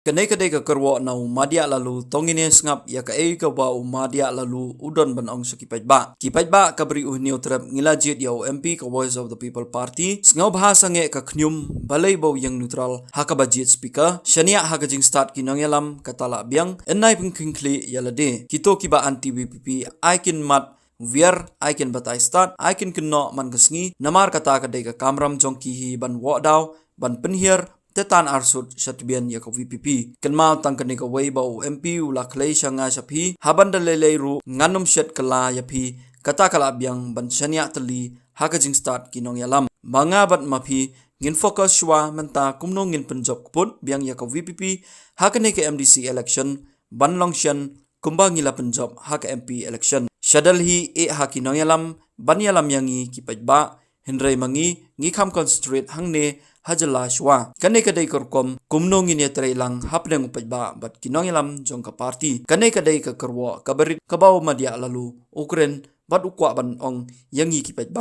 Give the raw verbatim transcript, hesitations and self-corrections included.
Kane ka dei ka kyrwoh na u Madiah Laloo, to ngin ïa sngap ïa kaei kaba u Madiah Laloo u don ban ong sha ki paidbah. Ki paidbah, ka bri u Hynñiewtrep, ngi la jied ïa u M P ka Voice of the People Party, sngewbha sangeh ka khñium, balei ba u ïeng neutral ha kaba jied speaker, shaniah ha ka jingstad ki nongïalam kata lah biang, yn nai pynkhiengkhlieh ïa lade. Kito kiba anti V P P ai kin mad wiar, ai kin batai stad, ai kin kynnoh man ka sngi, namar kata ka dei ka kamram jong ki hi ban woh daw, ban pynhiar, te tan arsut sha tbian ïa ka V P P. Kynmaw tang kane kawei ba u M P u la khlei sha nga sha phi, haba da lei lei ruh ngan ym shet kylla ïa phi, kata ka lah biang ban shaniah tylli ha ka jingstad ki nongïalam. Ma nga bad ma phi ngin focus shuwa mynta kumno ngin pynjop kput biang ïa ka V P P ha kane ka M D C election, ban long shen kumba ngi la pynjop ha ka M P election. Sha Delhi eh ha ki nongïalam ban ïalam ïa ngi ki paidbah, hynrei ma ngi, ngi kham concentrate hangne ha jylla shuwa. Kane ka dei ka rukom kumno ngin ïatrei lang hapdeng u paidbah bad ki nongïalam jong ka party. Kane ka dei ka kyrwoh kaba rit kaba u Madiah Laloo u kren bad u kwah ban ong ïa ngi ki paidbah.